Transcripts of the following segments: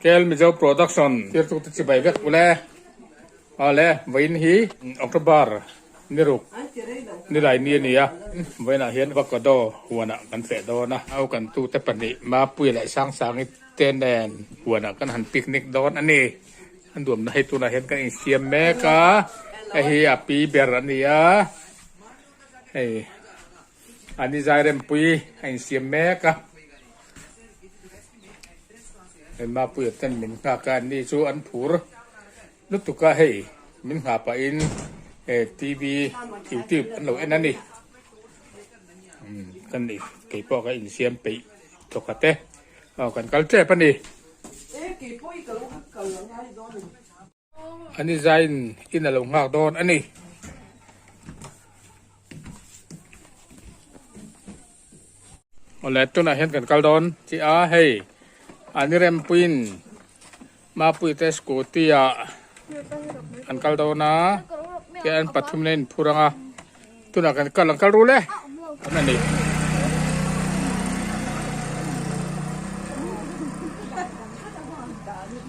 Kel Mizo Production tirtute chibai vek ule. Awle, vawiin hi October ni ruk nilai ni a ni a, vawiinah hian avocado huanah kan feh dawn a, au kan tute pahnih Mapuia leh Sangsangi te nen huanah kan han picnic dawn a ni. A nuamna hei tunah hian kan insiam mek a, hei hi a pi ber a ni a, hei a ni Zairempui a insiam mek a. Hei Mapuia ten min nghak a, anni chu an phur lutuk a, hei min nghah pahin TV youtube an lo en a ni. Umm kan nih kei pawh ka insiam peih thawkhat e, aw kan kal tep a ni. Ani zain in a lo nghak dawn a ni. Awle tunah hian kan kal dawn chi a hei ani rempuiin Mapuite scooty ah an kal dawn a tihian an pathum in a inphur ang a tunah kan kal ang kal rul e an a ni.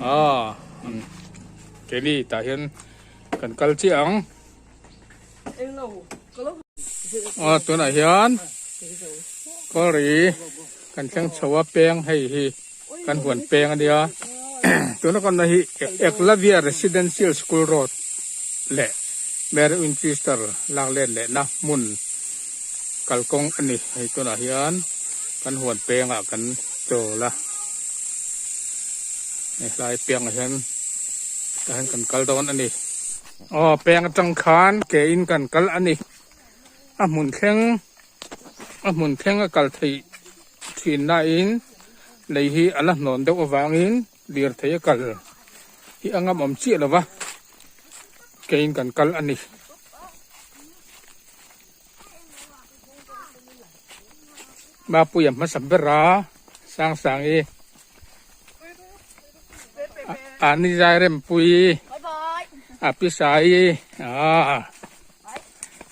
Aw keini tah hian kan kal chiah ang. Aw tunah hian kawlri kan thleng chho a peng hei hi kan huan peng a nia tuna kan na hi Eklavya Residential School Road leh Mary Winchester lak let leh na hmun kalkawng a ni hei tunah hian kan huan pengah kan chawl a hetlai pengah hian tah hian kan kal dawn a ni. Aw peng atang khan ke in kan kal a ni. A hmun thleng a hmun thleng a kal theih thin nain lei hi a la hnawn deuh avangin lirthei a kal hi a ngam awm chiah lo va ke in kan kal a ni. Mapuia hmasa ber a Sangsangi a ni zai rempui a pisai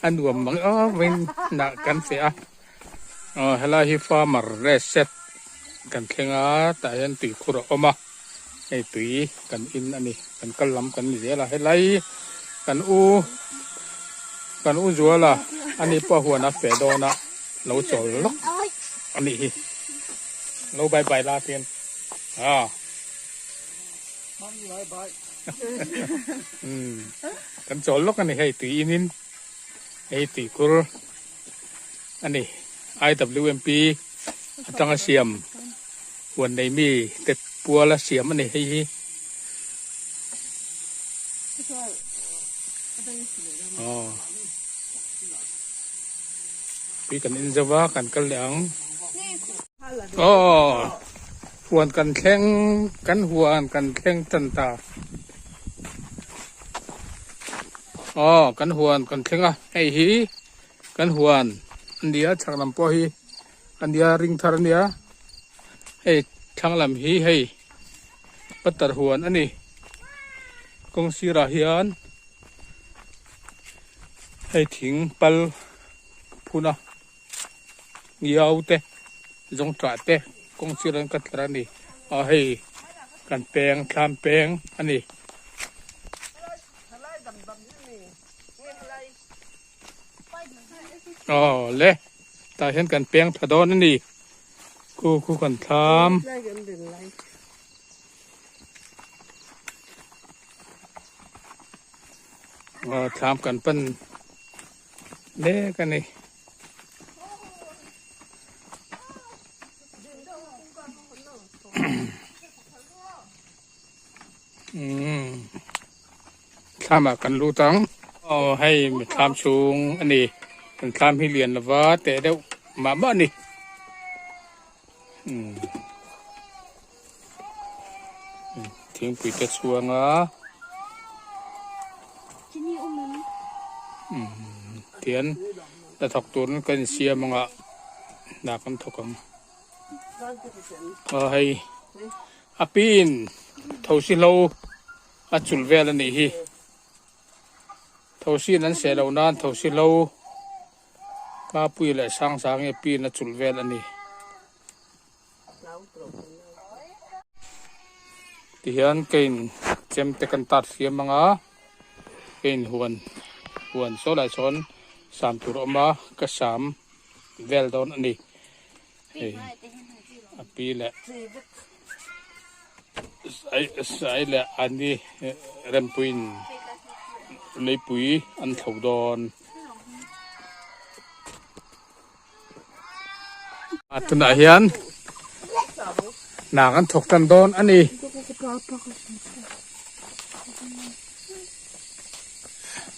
a nuam mang awin nah kan feh a aw helai hi farmer reset kan thleng a tah hian tuikhur a awm a hei tui kan in a ni kan kal lam kan ni zel a helai kan u kan u zuala ani pawh huan a feh dawn a lo chawl lawk a nih hi lo bye bye la tin a umm kan chawl lawk a ni hei tui in in hei tui kur a ni IWMP atanga siam huan nei mi te puala siam a ni hei hi aw tui kan in zo va kan kal leh ang. Aw huan kan thleng kan huan kan thleng tan ta aw kan huan kan thleng a hei hi kan huan a nia chhak lam pawh hi a nia ring thar a nia hei thlang lam hi hei patar huan a ni kawng sirah hian hei thing pal phun a. Ngiau te zawngṭah te kawng sir an ka tlar a ni a hei kan peng thlam peng a ni. Aw le tah hian kan peng tha dawn a ni khu khu kan thlam. Aw thlam kan pan mek a ni. Thlam ah kan lut ang aw hei thlam chhung a ni kan thlam hi lian lova teh deuh mah mah a ni thingpui te chhuang a. Tian hnathawk turin kan insiam anga hna kan thawk ang. Aw hei a piin thosi hlo a chulh vel a nih hi. Thosi in an seh loh nan thosi hlo Mapuii leh Sangsangi a piin a chulh vel a ni. Tihian kein chem te kan tat hriam ang a, kein huan huan saw lai sawn sam tur a awm a, ka sam vel dawn a ni. Hei a pi leh sai leh ani rempuiin leipui an thlo dawn. Tunah hian hna kan thawk tan dawn a ni.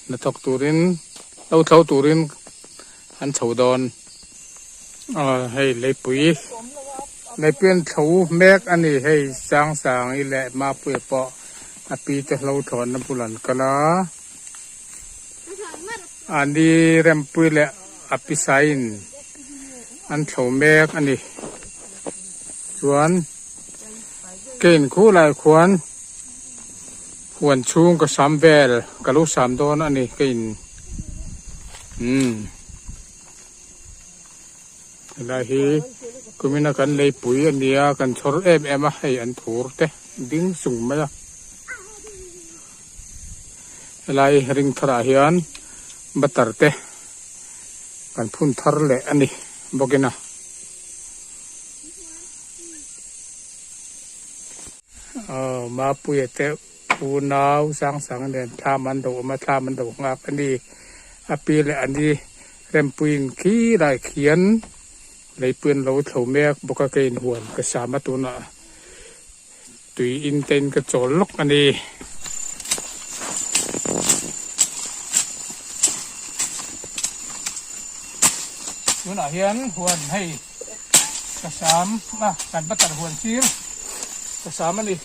Hna thawk turin lo thlo turin an chho dawn. Hei leipui leipui an thlo mek a ni. Hei Sangsangi leh Mapuia pawh a pi te hlo thlawnna bulah an kal a. Ani Rempui leh a pisain an thlo mek a ni. Chuan kein khulai khuan huan chhung ka sam vel ka lo sam dawn a ni kein umm helai hi kumina kan leipui a nia kan chhawr em em a hei an thur te ding sung mai a. Helai ring tharah hian butter te kan phun thar leh a ni bawkin a. Aw Mapuia te unau sang sang nen thlam an do awm a thlam an do nghak a ni. A pi leh a ni Rempuiin khi lai khian leipui an lo thlo mek bawk a kei inhuan ka sam a tunah. Tui in te in ka chawl lawk a ni. Tunah hian huan hei ka sam a kan butter huan sir ka sam a ni.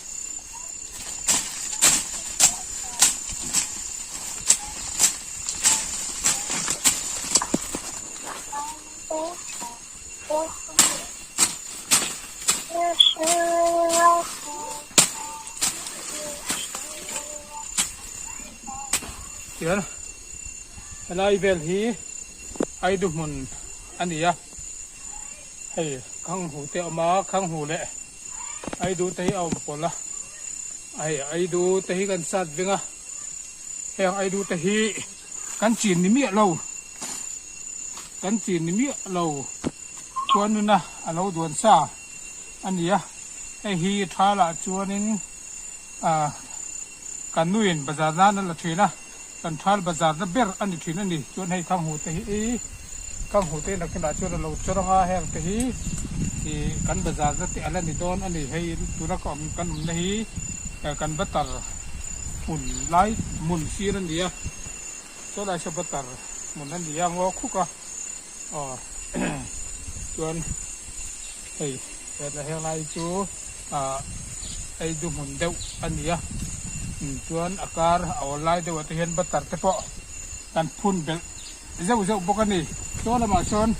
Tichuan helai vel hi Aidu hmun a ni a, hei Khanghu te a awm a, Khanghu leh Aidu te hi a awm pawlh a, hei Aidu te hi kan sat veng a, heng Aidu te hi kan chin ni miah lo. Kan chin ni miah lo chuan nuna a lo duan sa a ni a, hei hi thalah chuanin ah kan nuin bazar nan a la thin a, kan thal bazar na ber a ni thin a ni. Chuan hei Khanghu te hi Khanghu te nakinah chuan a lo chawr ang a, heng te hi ih kan bazar na te a la ni dawn a ni. Hei tuna ka awm kan awmna hi kan butter hmun lai hmun sir a ni a. Saw lai saw butter hmun a ni a ngaw khuk a aw chuan hei hetah heng lai chu ah ei du hmun deuh a ni a chuan a kar a awl lai deuh ah te hian butter te pawh kan phun belh zeuh zeuh bawk a ni saw lamah sawn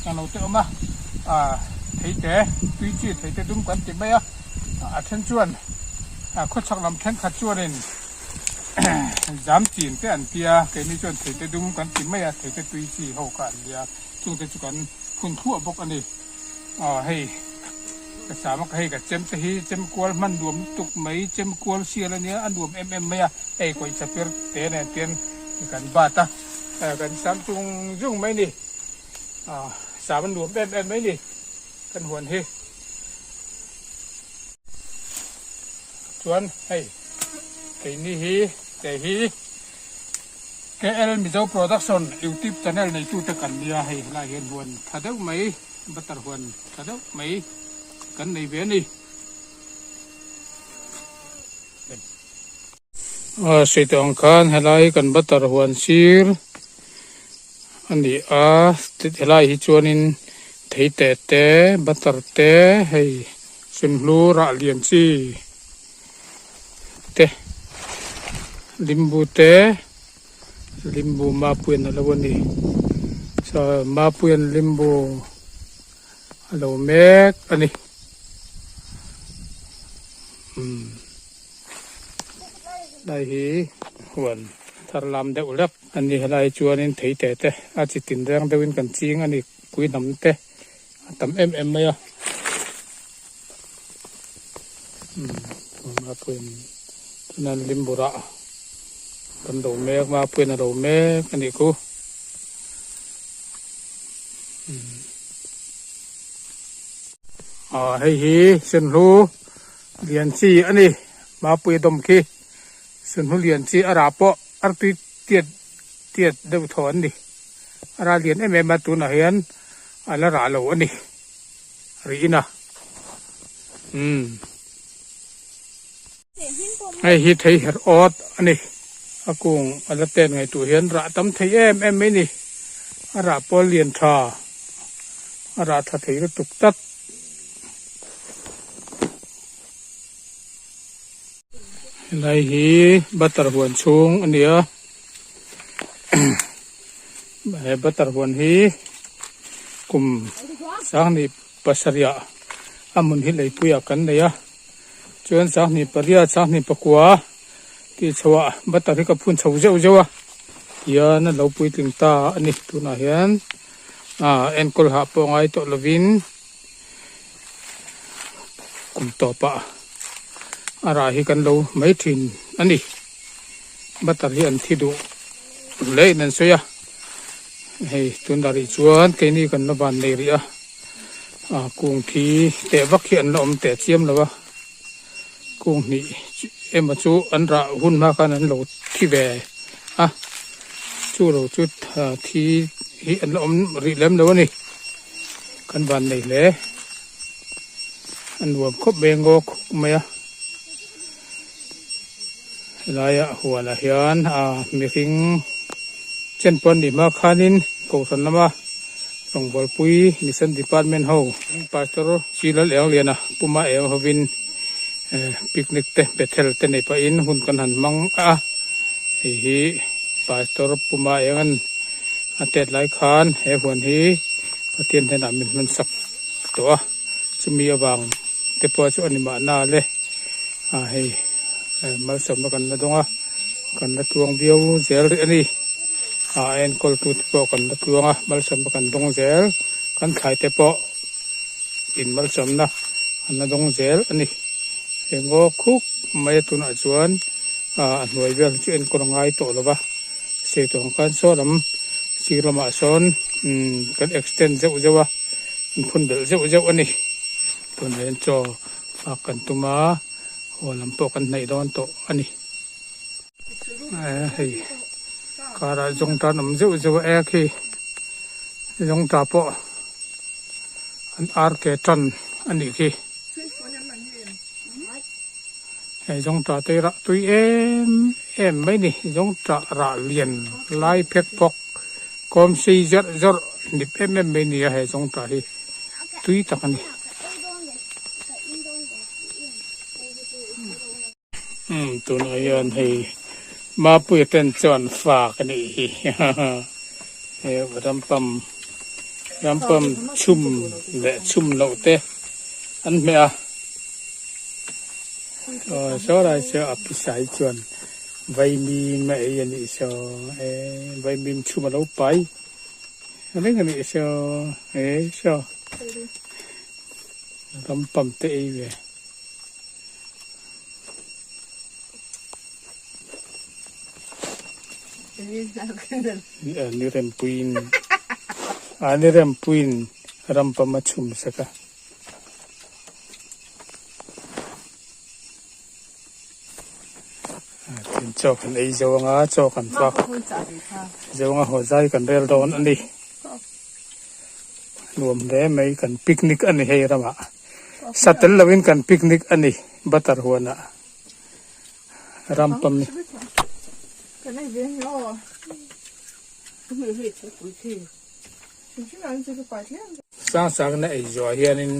englo te awm a ah theite tui chi theite dum kan ti mai a a then chuan khawchhak lam thenkhat chuanin. Zam chin te an tia, keini chuan theite dum kan ti mai a, theite tui chi ho kha an nia, chungte chu kan phun thluah bawk a ni. Aw hei ka sam a, hei ka chem te hi chem kual hman nuam lutuk mai, chem kual sial a nia, a nuam em em mai a, hei kawihcha pir te nen ten kan bat a, kan sam chung zung mai ni, aw sam a nuam em em mai ni kan huan hi. Chuan hei keini hi kei hi KL Mizo Production YouTube channel neitute kan nia hei helai hian huan tha deuh mai butter huan tha deuh mai kan nei ve a ni. A sawi tawh ang khan helai kan butter huan sir a ni a helai hi chuanin thei te te butter te hei sunhlu rah lian chi te limbu te limbu mapuian a lo a ni mapuian limbu a lo mek a ni umm. Helai hi huan thar lam deuh lek a ni. Helai chuanin thei te te a chi tin reng deuhin kan ching a ni. Pui hnam te a tam em em mai a. Umm. Mapuiin tuna an limburah kan do mek Mapuiin a do mek a nih khu. Ah hei hi sunhlu lian chi a ni Mapuia dawm khi sunhlu lian chi a rah pawh artui tiat tiat deuh thaw an ni a rah lian em em a tunah hian a la rah lo a ni rih in a umm hei hi thei herh awt a ni a kung a la tet ngaihtuah hian rah tam thei em em mai a ni a rah pawl lian tha a rah tha thei lutuk tlat. Helai hi butter huan chhung a ni a he butter huan hi kum sanghnih pasarih ah a hmun hi leipuiah kan nei a chuan sanghnih pariat sanghnih pakua tih chhoah butter hi ka phun chho zeuh zeuh a tihian a lo puitling ta a ni tunah hian ah enkawl hah pawh ngai tawh lovin. Kum tawpah a rah hi kan lo mai thin a ni. Butter hi an thi duh hle in an sawi a, hei tunah rih chuan keini kan la van nei rih a, ah kung thi teh vak hi an la awm teh chiam lo a, kung hnih emaw chu an rah hun hma khan an lo thi ve a, chu lo chu thi hi an la awm rih lem lo a ni. Kan van nei hle. A nuam khawp mai a ngaw khuk mai a. Helaiah huanah hian aa mihring chen pawh an nih hma khanin kohhran lama rawngbawlpui mission department ho pastor Chi Lal Engliana puma eng hovin picnic te bethel te nei pahin hun kan han hmang a. Hei hi pastor puma eng an. A tet lai khan he huan hi Pathian hnenah min hman sak tawh a, chumi avang te pawh chu a ni mahna le ah hei malsawmna kan la dawng a, kan la tluang viau zel rih a ni. Ah a enkawl tu te pawh kan la tluang a, malsawmna kan dawng zel, kan thlai te pawh in malsawmna an la dawng zel a ni. He ngaw khuk mai a tunah chuan ah a hnuai vel chu enkawl a ngai tawh lo va. Sei tawh ang khan saw lam sir lamah sawn umm kan extend zeuh zeuh a kan phun belh zeuh zeuh a ni tunah hian chaw fak kan tum a haw lam pawh kan hnaih dawn tawh a ni hei karah zawng tan awm zeuh zeuh a ek hi zawng ta pawh an ar ke tan a nih khi. Hei zawngṭah te rah tui em em mai ni zawngṭah rah lian lai phek phawk kawm sei zawrh zawrh nip em em mai ni a he zawngṭah hi tui tak a ni. Umm tunah hian hei Mapuia ten chuan fak a nih hi he rampam rampam chhum leh chhum loh te an hmeh a. Aw saw lai saw a pisai chuan vaimim a ei a nih saw e vaimim chhum a lo pai reng a nih saw e saw rampam te ei ve. Ni rempuiin a ni rempuiin rampam a chhum sak a. Chaw kan ei zo anga chaw kan fak zo anga haw zai kan rel dawn a ni nuam hle mai kan picnic a ni hei ramah sa tel lovin kan picnic a ni butter huanah ram pam ni. Sang sang na ei zawh ah hianin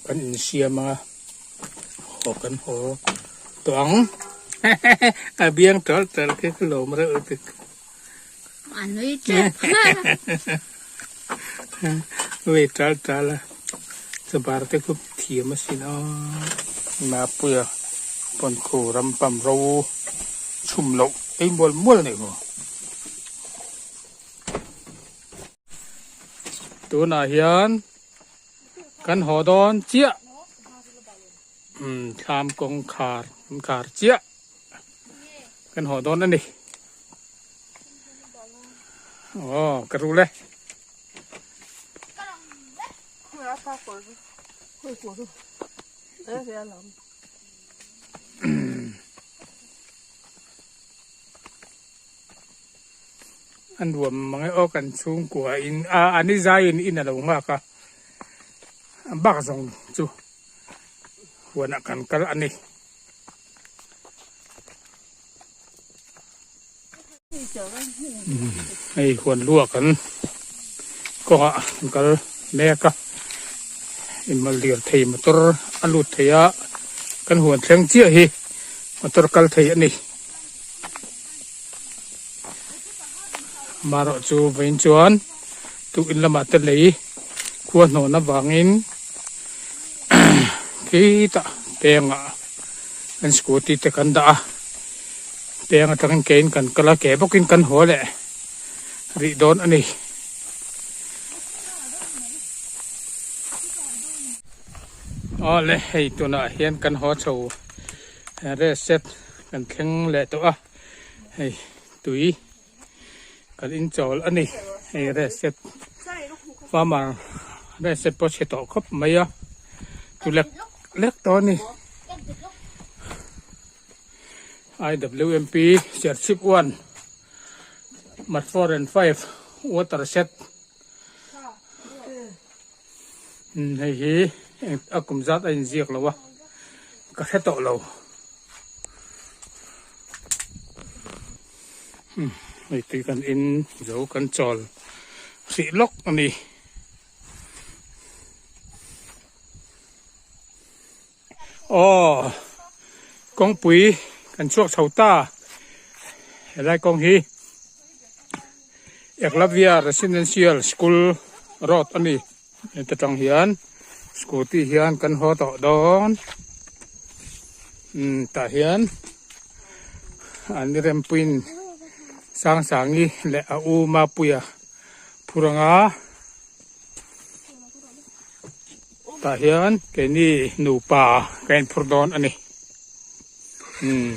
kan insiam a haw kan haw tawh ang a biang ṭalh ṭalh khi ka lawm reuh lutuk A nui ṭep Wei ṭalh ṭalh a chabar te khup thiam asin aw Mapuia pawn khu ram pam ro chhum loh ei mual mual a nih maw. Tunah hian kan haw dawn chiah. Umm thlam kawngkhar an khar chiah kan haw dawn a ni. Aw ka rul e. A nuam mang e aw kan chhungkua in a a ni zaiin in a lo nghak a a bak zawng chu huanah kan kal a ni. Hei huan luah kan kawngah kan kal mek a inmal lir thei motor a lut thei a kan huan thleng chiah hi motor kal thei a ni. Amaherawh chu vawiin chuan tukin lamah te lei khua hnawhna vangin khitah pengah kan scooty te kan dah a peng atangin kein kan kal a ke bawkin kan haw leh rih dawn a ni. Awle hei tunah hian kan haw chho rest kan thleng leh tawh a hei tui kan inchawl a ni hei rest farmer rest pawh chhe tawh khawp mai a tu lek lek tawh a ni IWMP Serchhip 1 mat 4 and 5 water set hei hi a kum zat a inziak lo a ka hre tawh lo hei tui kan in zo kan chawl hrih lawk a ni. Aw kawngpui kan chhuak chho ta helai kawng hi Eklavya Residential School road a ni heta tang hian scooty hian kan haw tawh dawn umm tah hian an rempuiin Sangsangi leh a u Mapuia phur anga. Tah hian keini nupa ka inphur dawn a ni. Umm.